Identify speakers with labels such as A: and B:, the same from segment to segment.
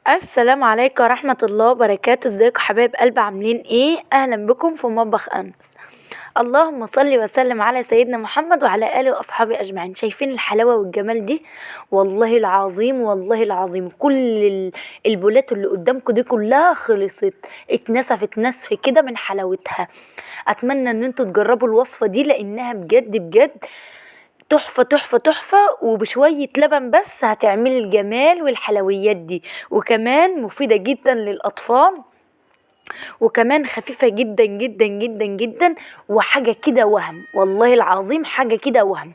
A: السلام عليكم ورحمة الله وبركاته. ازيكم حبايب قلب، عاملين ايه؟ اهلا بكم في مطبخ انس. اللهم صل وسلم على سيدنا محمد وعلى اله واصحابه اجمعين. شايفين الحلاوة والجمال دي؟ والله العظيم والله العظيم كل البولات اللي قدامكم دي كلها خلصت، اتنسفت نسف كده من حلاوتها. اتمنى ان انتوا تجربوا الوصفة دي لانها بجد بجد تحفة تحفة تحفة، وبشوية لبن بس هتعملي الجمال والحلويات دي، وكمان مفيدة جدا للأطفال، وكمان خفيفة جدا جدا جدا جدا، وحاجة كده وهم، والله العظيم حاجة كده وهم.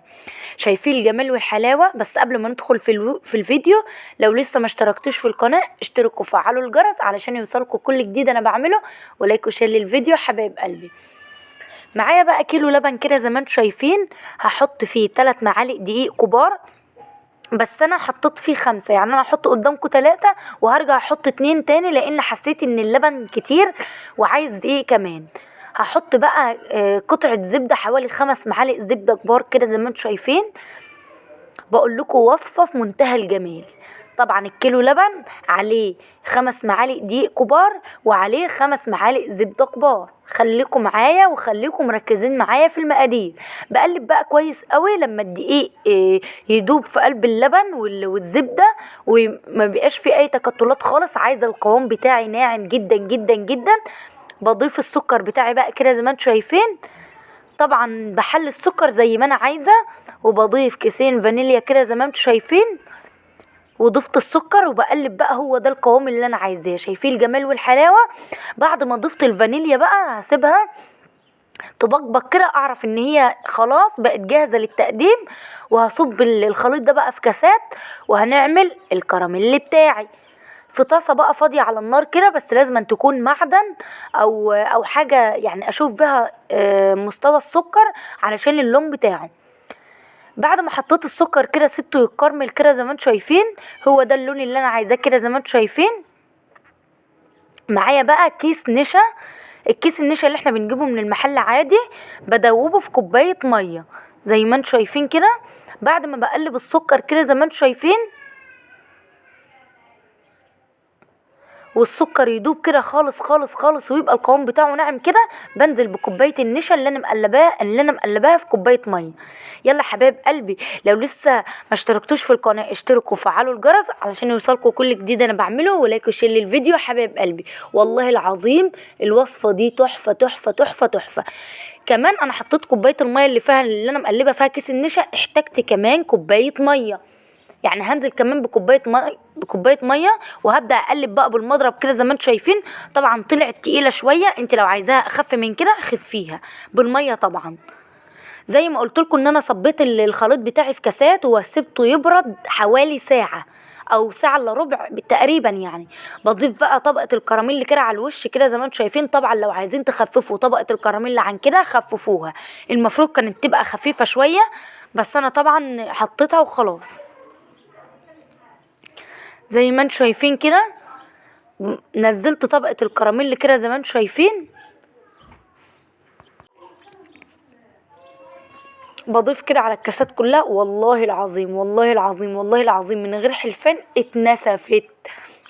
A: شايفين الجمال والحلاوة؟ بس قبل ما ندخل في الفيديو، لو لسه ما اشتركتوش في القناة اشتركوا وفعلوا الجرس علشان يوصلكوا كل جديد انا بعمله، و like و share للفيديو حبايب قلبي. معايا بقى كيلو لبن كده زي ما انتم شايفين، هحط فيه 3 معالق دقيق كبار، بس انا حطيت فيه 5، يعني انا هحط قدامكم 3 وهرجع احط 2 تاني لان حسيت ان اللبن كتير وعايز دقيق كمان. هحط بقى قطعة زبدة، حوالي 5 معالق زبدة كبار كده زي ما انتم شايفين. بقول لكم وصفة في منتهى الجمال. طبعا الكيلو لبن عليه 5 معالق دقيق كبار وعليه 5 معالق زبدة كبار. خليكم معايا وخليكم مركزين معايا في المقادير. بقلب بقى كويس قوي لما الدقيق يدوب في قلب اللبن والزبدة وما بيبقاش فيه اي تكتلات خالص. عايزة القوام بتاعي ناعم جدا جدا جدا. بضيف السكر بتاعي بقى كده زي ما انتم شايفين، طبعا بحل السكر زي ما انا عايزة، وبضيف كيسين فانيليا كده زي ما انتم شايفين، وضفت السكر وبقلب بقى. هو ده القوام اللي انا عايزاه. شايفين الجمال والحلاوه؟ بعد ما ضفت الفانيليا بقى هسيبها تبقبق كده، اعرف ان هي خلاص بقت جاهزة للتقديم، وهصب الخليط ده بقى في كاسات، وهنعمل الكراميل بتاعي في طاسه بقى فاضية على النار كده، بس لازم أن تكون معدن او حاجة يعني اشوف بها مستوى السكر علشان اللون بتاعه. بعد ما حطيت السكر كده سبته يتكرمل كده زي ما انتم شايفين، هو ده اللون اللي انا عايزاه كده زي ما انتم شايفين. معايا بقى كيس نشا، الكيس النشا اللي احنا بنجيبه من المحل عادي، بدوبه في كوباية مية زي ما انتم شايفين كده. بعد ما بقلب السكر كده زي ما انتم شايفين والسكر يدوب كده خالص خالص خالص ويبقى القوام بتاعه ناعم كده، بنزل بكوبايه النشا اللي انا مقلباها في كوباية مية. يلا حبايب قلبي، لو لسه ما اشتركتوش في القناة اشتركوا وفعلوا الجرس علشان يوصلكوا كل جديد انا بعمله، و like و share للفيديو حبايب قلبي. والله العظيم الوصفة دي تحفة تحفة تحفة تحفة. كمان انا حطيت كوباية المية اللي انا مقلبه فيها كيس النشا، احتجت كمان كوباية مية، يعني هنزل كمان بكوبايه مية، وهبدا اقلب بقى بالمضرب كده زي ما انتم شايفين. طبعا طلعت تقيلة شوية، انت لو عايزاها اخف من كده خفيها بالمية. طبعا زي ما قلت لكم ان انا صبيت الخليط بتاعي في كاسات وسبته يبرد حوالي ساعة او ساعة الا ربع تقريبا يعني. بضيف بقى طبقه الكراميل كده على الوش كده زي ما انتم شايفين. طبعا لو عايزين تخففوا طبقه الكراميل عن كده خففوها، المفروض كانت تبقى خفيفة شوية، بس انا طبعا حطيتها وخلاص. زي ما انتم شايفين كده نزلت طبقة الكراميل كده زي ما انتم شايفين. بضيف كده على الكاسات كلها. والله العظيم والله العظيم والله العظيم من غير حلفان اتنسفت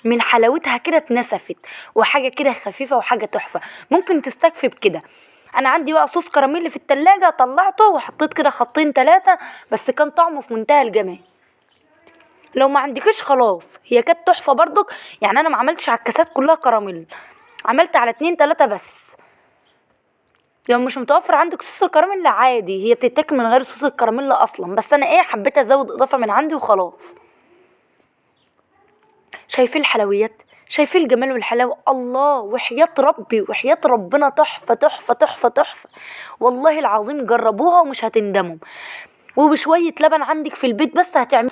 A: من حلاوتها كده، اتنسفت، وحاجة كده خفيفة وحاجة تحفة. ممكن تستكفي بكده. انا عندي بقى صوص كراميل في التلاجة، طلعته وحطيت كده خطين 3، بس كان طعمه في منتهى الجمال. لو ما عندكش خلاص، هي كانت تحفة برضك. يعني انا ما عملتش على الكاسات كلها كراميل، عملت على 2 3 بس. لو مش متوفر عندك صوص الكراميل عادي، هي بتتاكل من غير صوص الكراميل اصلا، بس انا حبيت ازود اضافه من عندي وخلاص. شايفين الحلويات؟ شايفين الجمال والحلاوه؟ الله، وحياة ربي وحياة ربنا تحفة تحفة تحفة تحفة، والله العظيم جربوها ومش هتندموا. وبشويه لبن عندك في البيت بس هتعملي